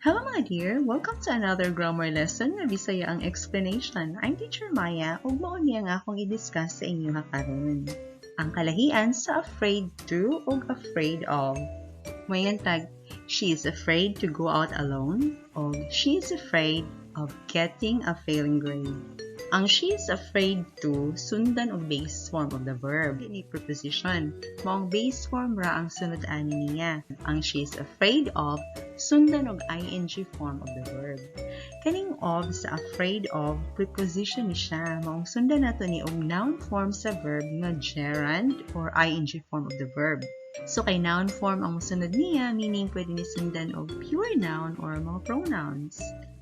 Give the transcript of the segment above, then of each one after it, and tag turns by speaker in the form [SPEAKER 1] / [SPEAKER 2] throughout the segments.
[SPEAKER 1] Hello, mga dear! Welcome to another grammar lesson nga Bisaya ang explanation. I'm Teacher Maya ug mao ni ang akong i-discuss sa inyo karon. Ang kalahian sa afraid to ug afraid of. Moingon tag, "She is afraid to go out alone" o "She is afraid of getting a failing grade." Ang she is afraid to, sundan og base form of the verb. Ni preposition. Maong base form ra ang sunod ani niya. Ang she is afraid of, sundan og ing form of the verb. Kaning of sa afraid of, preposition ni siya. Maong sundan nato ni og noun form sa verb nga gerund or ing form of the verb. So kay noun form ang mosunod niya, meaning pwede ni sundan og pure noun or mga pronouns.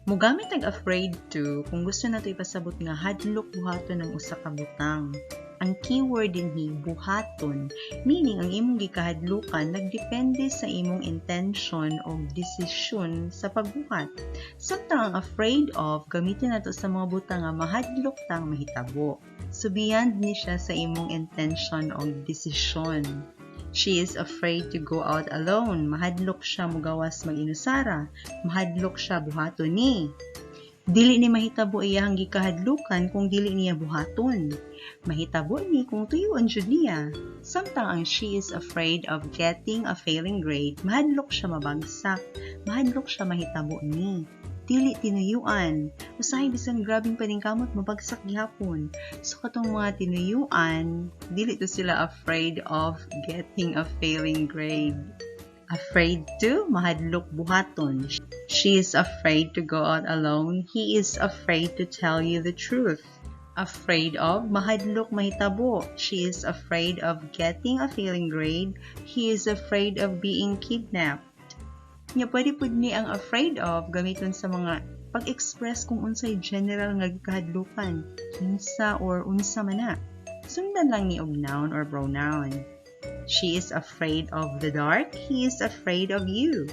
[SPEAKER 1] Mugamit ang afraid to kung gusto nato ipasabot nga hadlok buhaton ang usa ka butang. Ang keyword dinhi, buhaton, meaning ang imong gikahadlukan nagdepende sa imong intention o desisyon sa pagbuhat. Samtang ang afraid of, gamitin nato sa mga butang nga mahadlok tang mahitabo. So beyond ni siya sa imong intention o desisyon. She is afraid to go out alone. Mahadlok siya mugawas mag-inusara. Mahadlok siya buhaton ni. Dili ni mahitabo iyang gikahadlukan kung dili niya buhaton. Mahitabo ni kung tuyuon jud niya. Samtang ang she is afraid of getting a failing grade, mahadlok siya mabagsak. Mahadlok siya mahitabo ni. Dili tinuyuan. Usahay bisan grabing paningkamot, mabagsak gihapon. So katong mga tinuyuan, dili to sila afraid of getting a failing grade. Afraid to, mahadlok buhaton. She is afraid to go out alone. He is afraid to tell you the truth. Afraid of, mahadlok mahitabo. She is afraid of getting a failing grade. He is afraid of being kidnapped. Nya pwede pud ni ang afraid of gamiton sa mga pag-express kung unsay general nga gikahadlukan, kinsa or unsa man na. Sundan lang ni og noun or pronoun. She is afraid of the dark. He is afraid of you.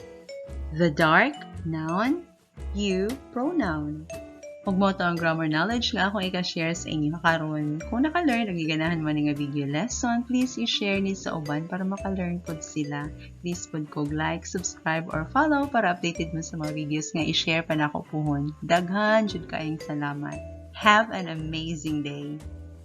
[SPEAKER 1] The dark, noun. You, pronoun. Ug mao to ang grammar knowledge nga akong ika-share sa inyo karon. Kung naka-learn ug giganahan mo ni nga video lesson, please i-share ni sa uban para maka-learn pod sila. Please pod kog like, subscribe or follow para updated mo sa mga videos nga i-share pa nako puhon. Daghan jud kaayong salamat. Have an amazing day.